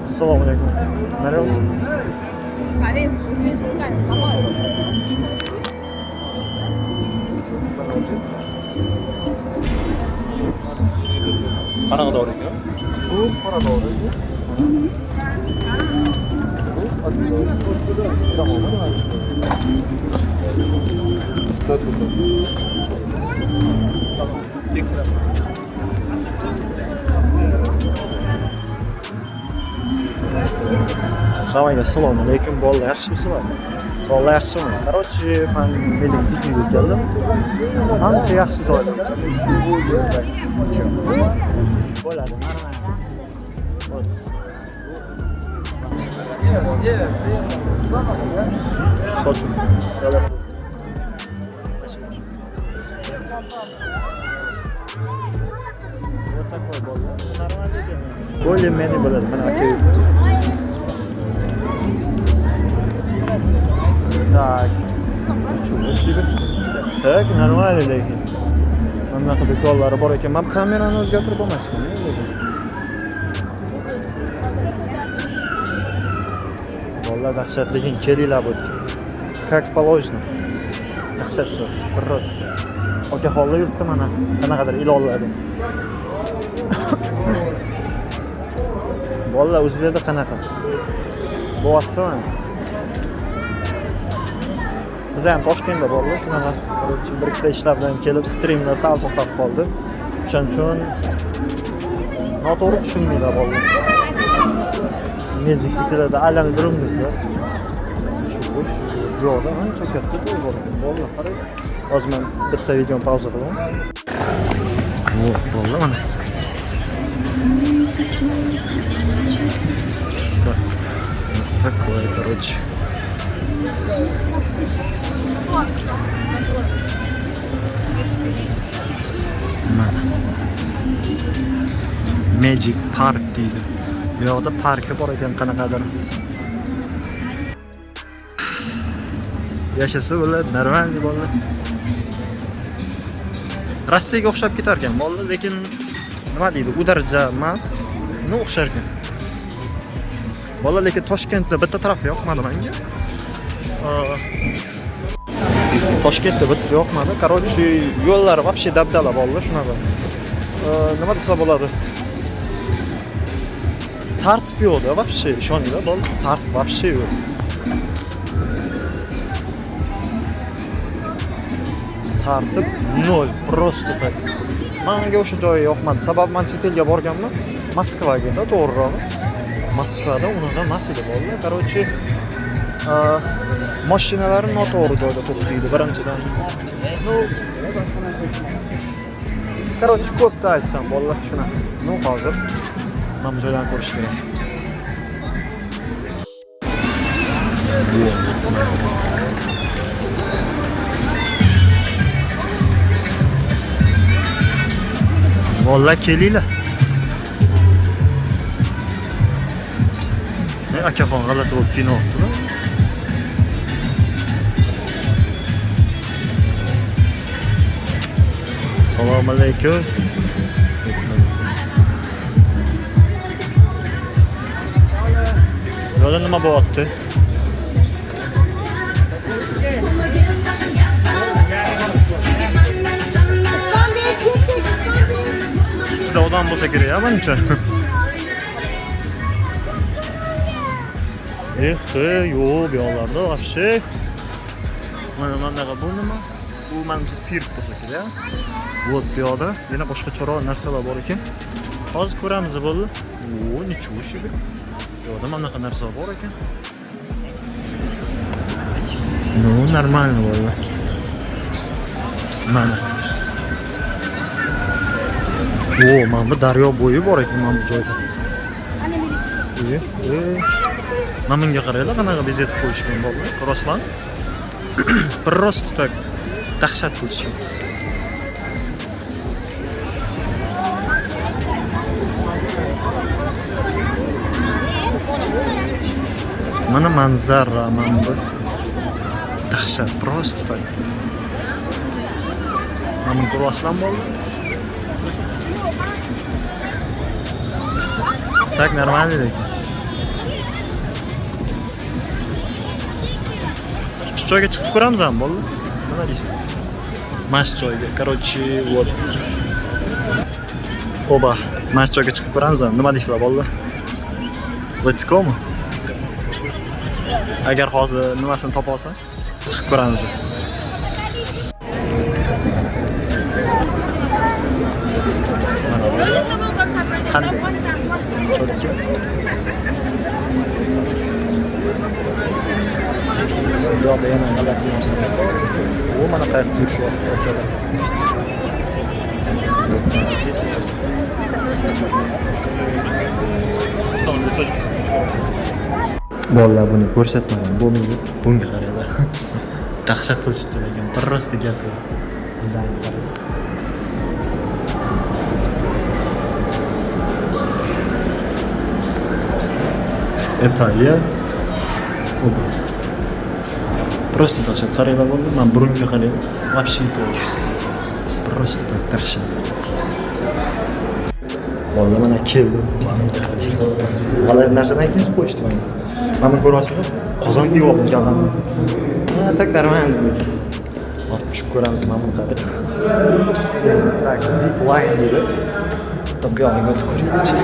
Assalomu alaykum. Naryo? Qanaqa dori aka? Bu qora dori. Bu oddiy dori. Tamam, hammaga assalomu alaykum, bolalar, yaxshimisizlar? Sog'lar yaxshimi? Короче, man Magic Cityga keldim. Ancha yaxshi joy. Bo'ladi, нормально. Вот. Sochim. Вот такой bolalar. Нормально ekan. Более-менее bo'ladi. Mana aka yuribdi. Так. Ничего себе. Так, нормально lekin. Mana bunaqa do'konlari bor ekan. Men kamerani o'zgartirib bo'lmasmi? Lekin. Bolalar dahshat, lekin kelinglar bu. Как положено. Dahshat joy. Просто. Okaxonlar yuribdi mana. Qanaqadir ilonlarda. Bolalar, o'zinglarda qanaqa? Bo'lyaptimi? Biz ham Toshkentda bolalar shunaqa, короче, bir ikkita ishlar bilan kelib, streamda sal to'xtab qoldi. O'shaning uchun noto'g'ri tushunmanglar, bolalar. Magic Citylarda aylanib yuribmizda. Shu xo'sh, joyda ancha katta joy bor ekan. Bolalar, qarang. Hozir men bitta videoni pauza qilaman. Oh, bolalar, mana. Так, такое, короче. Mana. Magic Park deydi. Bu yoqda parki bor ekan qanaqadir. Yashasa bo'ladi, нормальный bolalar. Rossiyaga o'xshab ketar ekan bolalar, lekin nima deydi, u daraja emas, ну, o'xshar ekan. Bolalar, lekin Toshkentda bitta tarafi yoqmadi menga. Toshkentda bitta yoqmadi. Короче, yo'llari вообще dabdala, bolalar, shunaqa. Nima desa bo'ladi? Tartib yo'qda, вообще, ishoninglar, bolalar, tartib вообще yo'q. Tartib nol, просто так. Menga o'sha joyi yoqmadi. Sabab men chet elga borganman, Moskvaga, da, to'g'rirog'i. Moskvada unaqa emas edi, bolalar. Короче, mashinalar noto'g'ri joyda to'xtaydi birinchidan. Ну, короче, ko'pda aytsam, bolalar, shunaqa. Ну, hozir mana bu joylarni ko'rish kerak. Bolalar, kelinglar. Ne akaxon g'alati bo'lib kiyinayapti-da. Assalomu alaykum. Bu yoqda nima bo'lyapti? Ustida odam bo'lsa kerak, a, manimcha. Eh, yo'q, bu yoqlarda вообще. Mana bunaqa, bu nima? Bu manimcha sirk bo'lsa kerak. Вот bu yoqda yana boshqacharoq narsalar bor ekan. Hozir ko'ramiz, bo'ldi. O, ничего себе. Bu yoqda mana bunaqa narsalar bor ekan. Ну, нормально bo'ldi. Mana. O, mana bu daryo bo'yi bor ekan mana bu joyda. E, e. Mana bunga qaranglar, qanaqa bezatib qo'yishgan, bolalar. Ko'rasizlarmi? Просто так dahshat qilishgan. Mana manzara, mana bu. Dahshat, просто так. Mana buni ko'ryapsizlarmi, bolalar? Так нормально lekin. Shu joyga chiqib ko'ramiz ham, bo'ldi. Nima deysiz? Mana shu joyga, короче, вот. Oba, mana shu joyga chiqib ko'ramiz ham. Nima deysizlar, bolalar? Let's go mi? Agar hozir nimasini topa olsam, chiqib ko'ramiz. Mana bu. Qanday? Cho'tki. Bu yoqda yana g'alati narsalar bor. U mana qayerda yurishyapti akalar. Bolalar buni ko'rsatmasam bo'lmaydi. Bunga qaranglar. Dahshat qilishdi lekin просто gap yo'q. Dizayn qarang. Это я. Оба. Просто dahshat. Qaranglar bo'ldi. Men burunga qarayman. Вообще точно. Просто так dahshat. Bolalar mana keldim. G'alati narsadan kesib qo'yishdi meni. Mana buni ko'ryapsizlar? Qozon yeyib oldim kallamni. Ha, так нормально. Hozir tushib ko'ramiz mana buni qarang. Так, zip line deydi. Bitta bu yog'iga o'tib ko'raylikchi.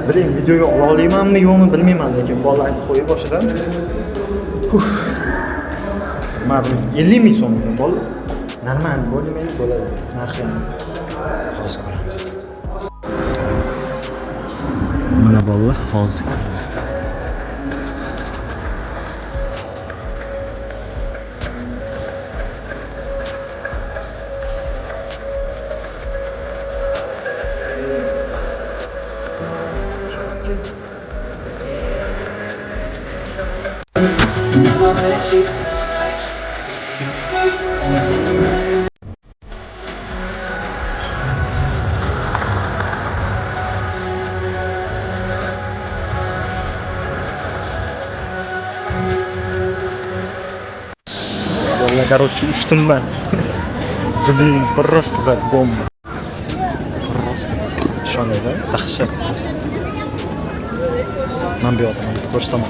Biling, videoga ola olamanmi, yo'qmi bilmayman, lekin bolalar aytib qo'yib boshidan. Mana 50 ming so'm ekan bolalar. Normal bo'lmaydi, bo'ladi. Narxi ham. Hozir ko'ramiz. Mana bolalar, hozir ko'ramiz. Bolalar, короче, uchdim man. Блин, просто так бомба. Просто ishoninglar, dahshat просто. Man bu yoqda mana ko'rsataman.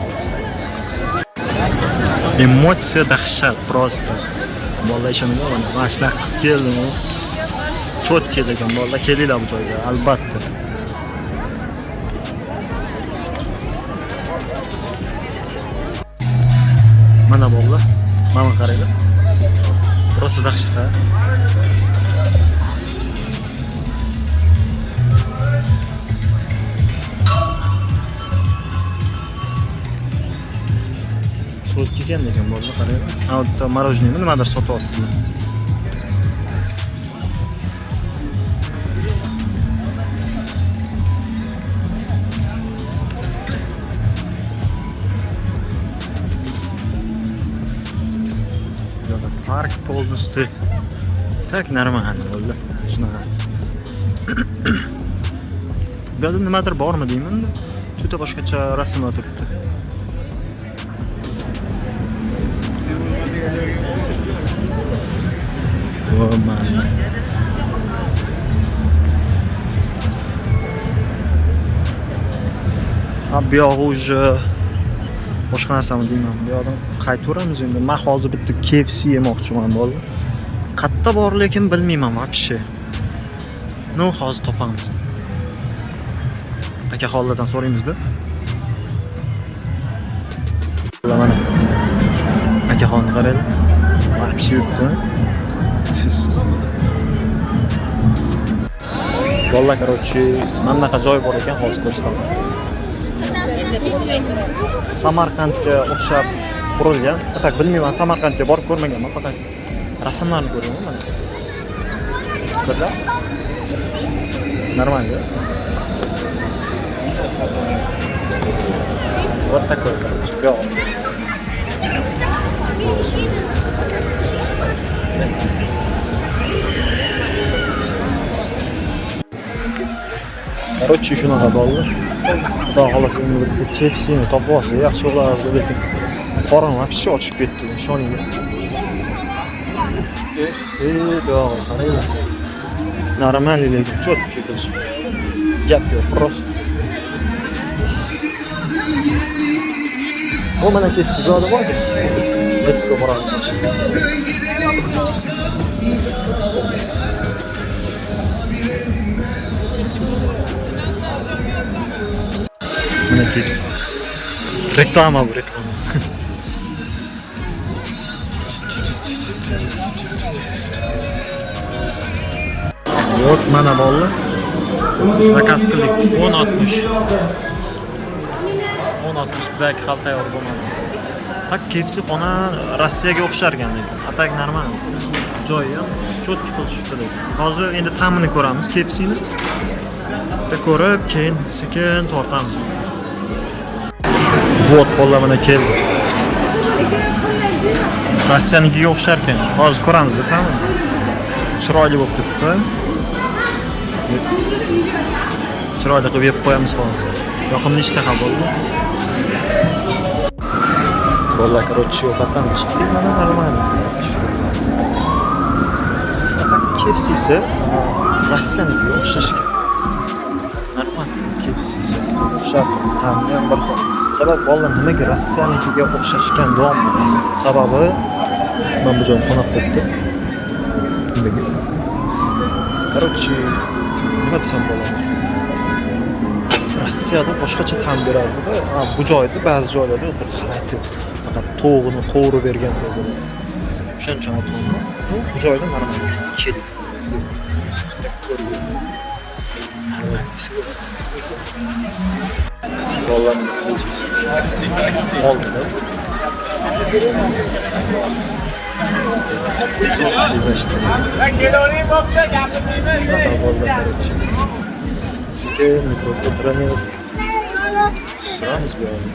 Emotsiya dahshat просто. Bolalar ishoninglar, mana shunaqa qilib keldim. Cho'tki degan bolalar kelinglar bu joyga, albatta. Mana bolalar, mana qaranglar. Просто dahshat, ha. To'lib ketgan lekin bolalar qaranglar. Ha, u yerda мороженое nimadir sotyapti. Bu yoqda park полностью. Так нормально bo'ldi. Shunaqa. Bu yoqda nimadir bormi deyman. Juda boshqacha rasmlar turibdi. O mana. Ha, bu yog'i уже boshqa narsami deyman. Bu yoqdan qaytaveramiz endi. Men hozir bitta KFC yemoqchiman bo'ldi. Qayerda bor lekin bilmayman вообще. Ну, hozir topamiz. Aka xoladan so'raymizda. Mana akaxonni qaranglar. Вообще yuribdi. Siz. Bolalar, короче, mana bunaqa joy bor ekan, hozir ko'rsataman. Samarqandga o'xshab qurilgan. Так, bilmayman, Samarqandga borib ko'rmaganman, faqat rasmlarni ko'rganman mana. Ko'rlar? Нормально. Вот такой, короче, бел. Короче, shunaqa bo'ldi. Xudo xohlasa endi bitta KFCni topib olsa yaxshi bo'lardi, lekin qorin вообще ochib ketdi, ishoninglar. Eh, buyog'i qaranglar. Нормальный lekin cho'tki qilishibdi. Gap yo'q, просто. O mana KFC bu yoqda bor ekan. Let's go, boramiz. Mana KFC. Reklama bu, reklama. Вот mana bolalar. Zakaz qildik 10.60. 10.60, bizaki hali tayyor bo'lmadi. Так, KFC xona Rossiyaga o'xshar ekan lekin. А так нормально. Joyi ham четкий qilishibdi lekin. Hozir endi ta'mini ko'ramiz KFCni. Bitta ko'rib, keyin sekin tortamiz. Вот bolalar, mana keldi. Rossiyanikiga o'xshar ekan. Hozir ko'ramiz ta'mini. Chiroyli bo'lib turibdi. Chiroyli qilib yeb qo'yamiz hozir. Yoqimli ishtaha bo'ldi. Bolalar, короче, ovqatdan chiqdik, mana нормально. Shukur. А так KFC'si Rossiyanikiga o'xshash ekan. Нормально KFC'si o'xshar, ta'mi ham bir xil. Sabab, bolalar, nimaga Rossiyanikiga o'xshashgan deyapman. Sababi mana bu joyim qanaqa bo'libdi. Nimaga? Короче, nima desam bo'ladi? Rossiyada boshqacha ta'm beradi-da. Ha, bu joyda, ba'zi joylarda bir g'alati, faqat tovug'ini qovurib bergandek bo'ladi. O'shaning uchun aytyapman. Bu joyda нормально keling. Нормально desa bo'ladi. Bolalarning rejasi oldida. Tezlashdi. Shunaqa bolalar, короче. Sekin metroda o'tirib suramiz bu yoqni.